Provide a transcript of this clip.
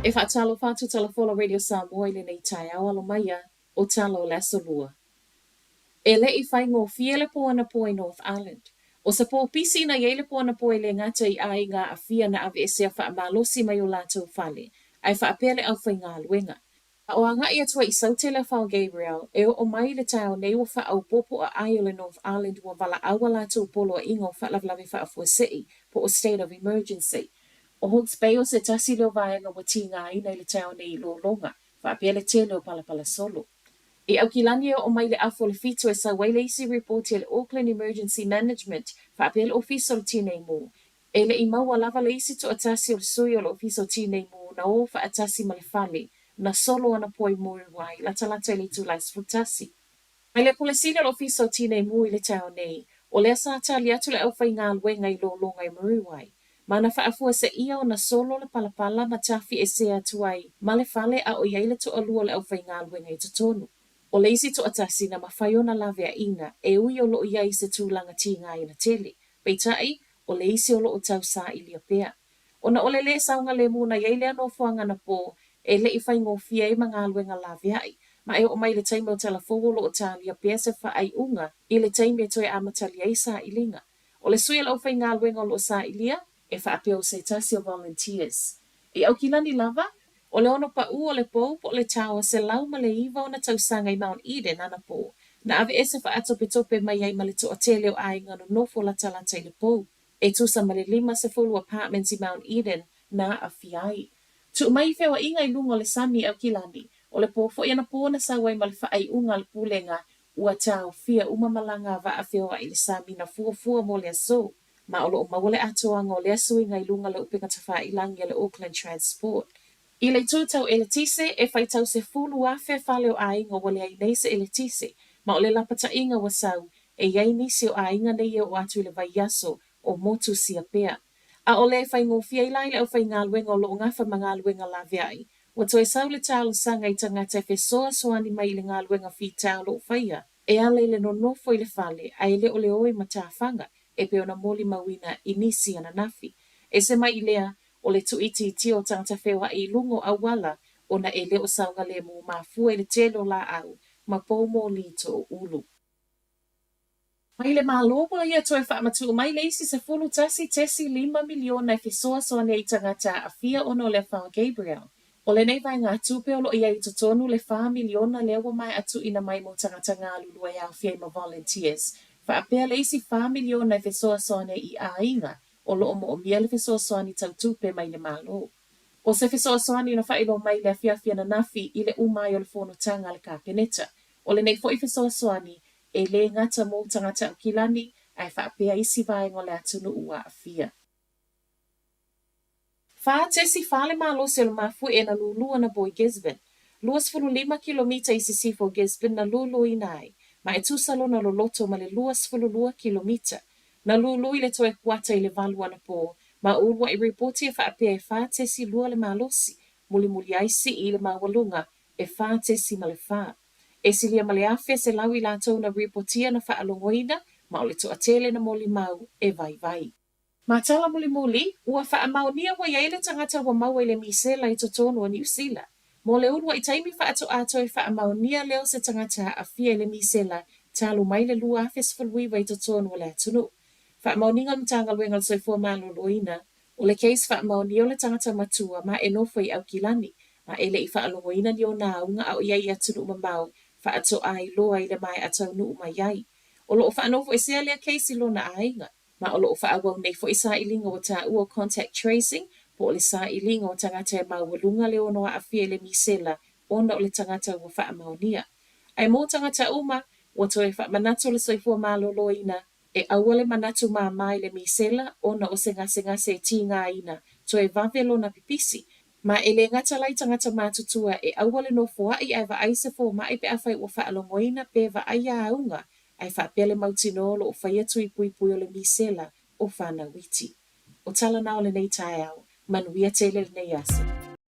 E faatalofa atu Tala Folau Radio Samoa i lenei taeao alo maia o tala o le Aso Lua. E le i faigofie le po anapo i North Island. ʻO se pō pisi na i ai le po anapo e le gata i ʻaiga aafia na aveesea faamalosi mai o latou fale, ae faapea le aufaigaluega. A o agai atu ai i Saute le afa o Gabrielle, e oo mai i le taeao nei ua faaopoopo aai o le North Island ua valaau a latou poloaiga o faalavelave faafuasei po o State of Emergency. ʻO Hawke's Bay o se tasi lea o vaega ua tigaina i le taeao nei i lologa, faapea le tele o palapala solo. I Aukilani e oo mai le afa o le 7 e sau ai le isi ripoti a le Auckland Emergency Management faapea le Ofisa o le Tinei Mu E le i maua lava le isi toatasi o le sui o le Ofisa o Tinei Mu na o faatasi ma le fale na solo ana poi Muriwai latalata i le itula e 11. Mai le Pule Sili o le Ofisa o Tinei Mu i le taeao nei, o lea sa tali atu le aufaigaluega i lologa i Muriwai, ma na faafuaseia ona solo le palapala ma tafiesea atu ai ma le fale a o i ai le toalua o le aufaigaluega i totonu. ʻO le isi toatasi na mafai ona laveaiina e ui o lo o i ai i se tulaga tigaina tele, peitai, ʻo le isi o lo o tau sailia pea. Ona o le lē saogalemu na i ai lea nofoaga anapo e le i faigofie ai ma galuega laveai, ma e oo mai le taimi o tala fou o lo o talia pea se faaiuga i le taimi e toe amatalia ai sailiga. ʻO le sui o le aufaigaluega o lo o sailia, e faapea o se tasi o volunteers. I Aukilani lava, ʻo le ono paʻū o le pou po o le tower 109 ona tausaga i Mount Eden anapo, na aveese faatopetope mai ai ma le toatele o aiga nonofo latalata i le pou, e tusa ma le 50 apartments i Mount Eden na aafia ai. Tuu mai i feoaiga i luga o le sami i Aukilani, ʻo le pō foi anapo na sau ai ma le faaiuga a le pulega ua taofia uma malaga a vaa feoai i le sami na fuafua mo le aso. Ma o lo o maua le atoaga o lea suiga i luga o le upega tafailangi a le Auckland Transport. I le itu tau eletise, e faitau 10,000 fale o aiga ua leai nei se eletise, ma o le lapataiga ua sau, e i ai nisi o aiga nei e oo atu i le vaiaso o motu sia pea. ʻAʻole e faigofie ai la i le aufaigaluega o lo o gafa ma galuega laveai, ua toe sau le talosaga i tagata e fesoasoani mai i le galuega fita o lo o faia e ala i le nonofo i le fale a e le o le o i matafaga e pei ona molimauina i nisi ananafi. Ese mai i lea, ʻo le tuuitiitia o tagata feoaʻi i luga o auala ona e le o saogalemu mafua i le tele o lāʻau ma pou mōlī toʻoulu. Mai le Malo ua ia toe faamatuu mai le isi 11.5 miliona e fesoasoani ai i tagata aafia ona o le afa o Gabrielle. ʻO lenei vaegatupe o lo o i ai i totonu le whā miliona lea ua maea tuuina mai mo tagata galulue e aofia ai ma volunteers, faapea le isi whā miliona e fesoasoani ai i ʻāiga o lo o moʻomia le fesoasoani tau tupe mai le Malo. ʻO se fesoasoani na faailoa mai i le afiafi ananafi i le uma ai o le fonotaga a le Kapeneta. ʻO lenei foi fesoasoani e le gata mo tagata Aukilani ae faapea isi vaega o le atunuu ua aafia. 4.4 le malosi o le mafuie na lūlū anapo i Gisborne. 25 kilomita i sisifo o Gisborne na lūlūina ai, ma e tusa lona loloto ma le 22 kilomita. Na lūlū i le toe kuata i le 8 anapo, ma o uluaʻi ripoti e faapea e 4.2 le malosi, mulimuli ai sii i le maualuga e 4.4. E silia ma le 1,100 i latou na ripotia na faalogoina, ma o le toatele na molimau e vaivai. Ma tala mulimuli, ua faamaonia ua i ai le tagata ua maua i le misela i totonu o Niu Sila. Mo le uluaʻi taimi faatoa toe faamaonia lea o se tagata aafia i le misela talu mai le 2019 i totonu o le atunuu. Faamaoniga o le Matagaluega o le Soifua Maloloina, o le case faamaonia o le tagata matua ma e nofo i Aukilani, ma e le i faalogoina ni ona auga a o i ai i atunuu mamao faatoa iloa i le maea taunuu mai ai. O lo o faanofoesea lea case i lona aiga. Ma o lo o faaauau nei foi sailiga ua taua o contact tracing, po o le sailiga o tagata e maualuga le ono aafia i le misela ona o le tagata ua faamaonia. Ae mo tagata uma, ua toe faamanatu le soifua maloloina e aua le manatu māmā i le misela ona o se gasegase e tigaina toe vave lona pipisi. Ma e le gata la i tagata matutua e aua le nofoaʻi ae vaai se fomai pe afai ua faalogoina pe vaai auga Ae faapea le mautinoa o lo o faia tui puipui o le misela o whanau iti. ʻO tala na o lenei taeao, manuia tele lenei aso.